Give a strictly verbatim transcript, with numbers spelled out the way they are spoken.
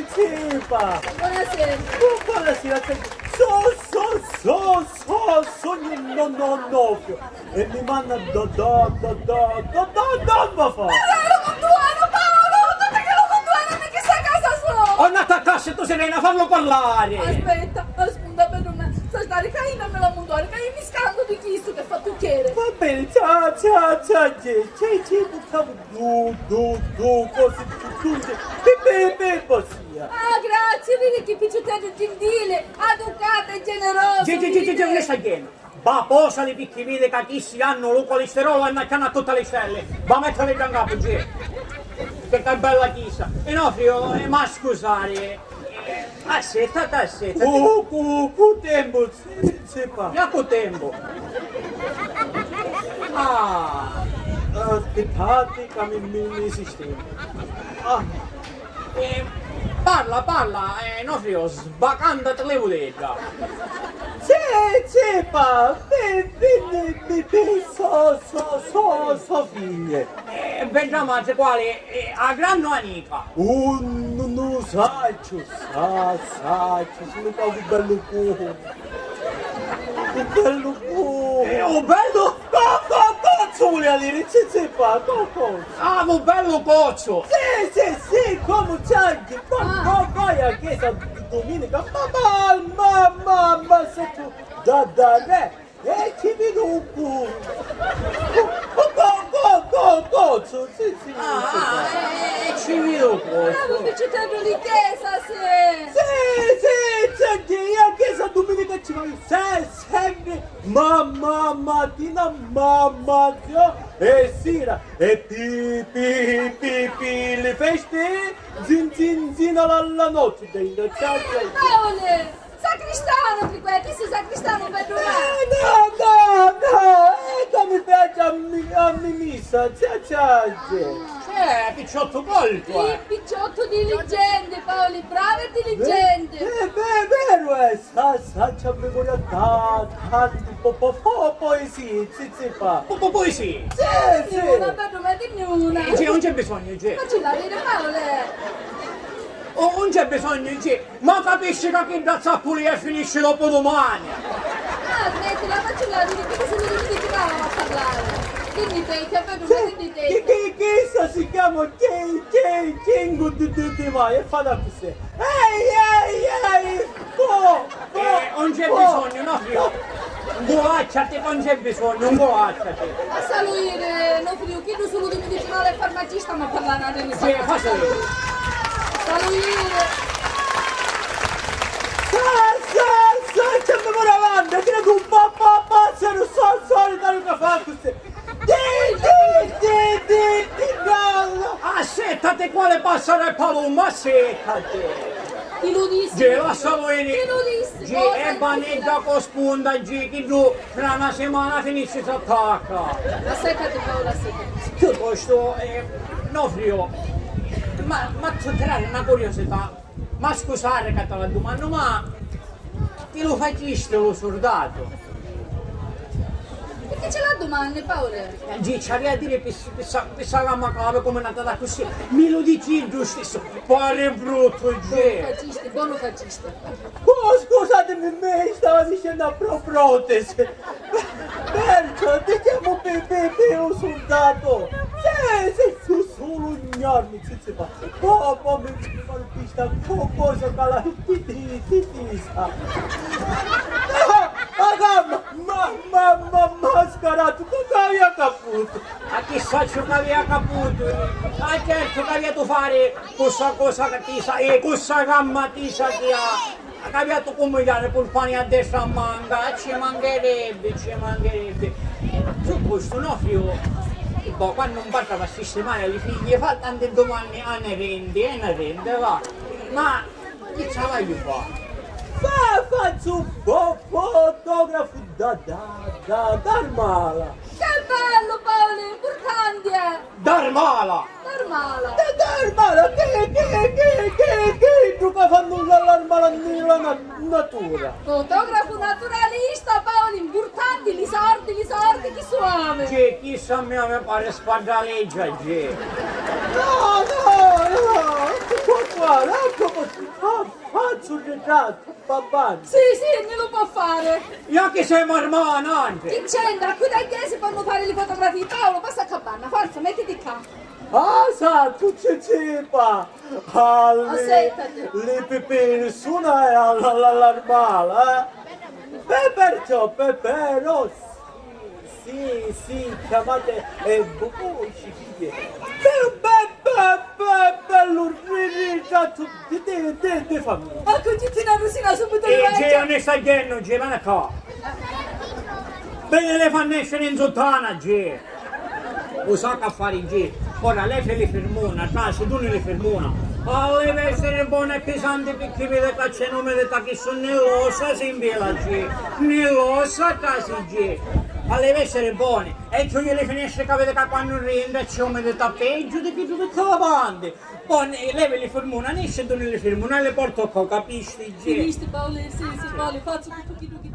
Zipa! Buonasera. Oh, buonasera, so, so, so, so, sognu no, no, no, e mi manna da, da, da, da, da, da, da, ma fa! Ma lu conduanu, Paolo! Tutti chi lu conduanu, mi chi sta casa so! Oh, non t'attacchi, tu sei venuta a farlo parlare! Aspetta, ascolta, per me, sta stare che io non me la montare, che io mi scango di chi sto che fa tu chiede. Va bene, ciao, ciao, ciao, ciao, ciao, ciao, ciao, Du, du, du, cosi tu, tu, tu, pi, pi, pi, vossia. Ah, grazie, vidi chi picciutteddu gentili, aducatu e generosu. Gi, gi, gi, gi, gi, lascia che. Va, posali picchì vidi ca chissi hannu lu colesterolo e annacchianu a tutti li stelli. Va, mettali già in capu, gi. Che, che bella chissa. E no, frio, eh, ma scusari. Eh, aspetta, aspetta. Cu, cu, cu tempu, sì, sì, pa. Già cu tempu. Ah. Aspettate ca mi, mi, mi sistemo. Ah. Eh, parla, parla, eh, no frio, sbacandati li vudedda. Sì, sì, pa, pi, pi, pi, pi, so, so, so, so figlie. Eh, bedda matri quali? Eh, a granni o a nica? Uh, nu, nu sacciu, sa, sacciu, sulu pocu bellu cu. U bellu cu. Eh, u bellu co, co, cozzu vulia diri, sì, sì, pa, co, cozzu. Ah, u bellu cozzu. Sì, sì, sì, comu c'è, va, va, vai a chiesa duminica, ma, ma, ma, ma, se tu, da, da, re. E ci vidu cu, cu, cu, cu, cu, cozzu, sì, sì, ah, sì, ah, eh, eh, ci vidu cu. Bravo, picciutteddu di chiesa, sì. Sì, sì, sì, a chiesa duminica ci vaiu, se, sempre, ma, ma, matina, ma, ma, zio, e sira, e pi, pi, pi, pi, li festi, zin, zin, zin, alla, alla notti, dai, dai, dai, dai. Paolo! Sacristanu, Triquè, chi si sacristanu per durare? Eh, no, no, no, e ca mi piace a mi, a mi missa, c'è, c'è, c'è. Eh, picciottu coltu, eh. Sì, picciottu diligente, Paoli, bravo e diligente. Eh, eh, è vero, eh, sa, sa, c'è memoria ta-, tanti, po, po, po, poesie, sì, sì, pa. Po, po, poesie? Sì, sì. Una, per nome, dimmi una. Eh, c'è, non c'è bisogno, c'è. Facci la dire, Paoli. Oh, non c'è bisogno, non c'è. Ma capisci ca chidda zappulia finisci dopu dumani. Ah, smettila, faccila, vidi che sulu tu mi dici ca a parlare. Che ni pensi, a veduta, che ni pensi? Chi, chi, chissa si chiama Chi, Chi, Chingu di, di, di Mai, e fa da così. Ehi, ehi, ehi, po, po, eh, non c'è po. Bisogno, no, figlio. Inculacciati, non c'è bisogno, inculacciati. Lassalu iri, no, figlio, chiddu sulu di medicinale e farmacista, ma parlare una di. Sì, fa solo. Lassalu iri. Sa, sa, sa, c'è memoria avanti, credo un po', po', po', se non so, solitari che fa così. Di, di, di, di, di, bravo! Assettati, quale passare palumma, assettati! Chi lu dissi? Gi, lassalu veni. Chi lu dissi? Gi, e banedda co spunda, Gi, chiddu tra na simana finisci s'attacca. Assettati, Paolo, assettati. Chiuttostu, eh, no, frio, ma, ma tu tirari na curiosità. Ma scusari ca ti la dumannu, ma ti lu facisti lu surdatu? Pirchì ci la dumanni, Paoli? Gi, ci avia a diri pi, pi, pi ssa gamma ca l'avi cuminata d'accussì, mi lu dici iddu stissu, pari bruttu, Gi. Bonu facisti, bonu facisti. Oh, scusatimi, mi stava dicennu a pro-, protesi. Perciò ti chiamo pi, pi, pi un surdatu. Sì, sì, su, sulu un giornu, sì, sì, ma po', po' mi, mi colpista co-, cosa ca la ti, ti, ti, ti sa. Ah, ah, ma, ma, ma, ma, mascaratu, tu c'avia caputu. A chi sacciu c'avia caputu? Ah, certu c'avia tu fari cu ssa cosa ca ti sa, eh, cu ssa gamma ti sa chi ha. Ca avia tu cumidiari purpani a destra a manca, ci mancherebbi, ci mancherebbi. Su custu, no, fiu, boh, quannu un patri va a sistimari a li figli, fa tanti dumanni anerenti, anerenti, va. Ma chi ci l'haiu fa? Fa, fazzu fo-, fotografu da, da, da, d'armala. Che bellu, Paoli, impurtanti, eh! D'armala! D'armala! Da, d'armala! Chi, chi, chi, chi, chi, iddu ca fannu la, l'armala nni la na-, natura? Fotografu naturalista, Paoli, impurtanti, li sordi, li sordi, chi suavi! C'è, chissa a mia mi pari spaddaleggia, c'è. No, no, no! Guarda, a proposito, fa-, fazzu un ritrattu, va bene. Sì, sì, mi lu può fare. Io chi sei marmana, anche. Chi c'entra? Qui da chi si ponnu fari li fotografii? Paolo, passa a cabana, forza, mettiti qua. Ah, sa, tu ci cipa. Ah, li, li pipirsuna è alla, alla, all'armala, eh? Beh, perciò, Pepe Rossi. Sì, sì, chiamate e voi ci figlie. Beh, beh, beh, beh, bellu ritrattu di, di, di, di famiglia. Ecco, Giutina Rosina, subito. E Gio, non ne sta dicendo, Gio, ma qua. Vedi le fa nescere in sottana, Gio. Lu saccu a fari, Gio. Ora lei li firmuna, trasi, tu li firmuna. Ah, deve essere buona e pesante perché vede che c'è nome di chi sono lo sa si in vela, Gio. Nell'ossa trasi, Gio. Ma deve essere buone. E chiudi le finestre che vede che quando rientra c'è nome di peggio di chi tu ti avanti. Poi lei li firmuna, nesce tu li firmuna, le porto qua, capisti, Gio? Finisti, Paolo, sì, sì, Paolo, faccio tutto quello che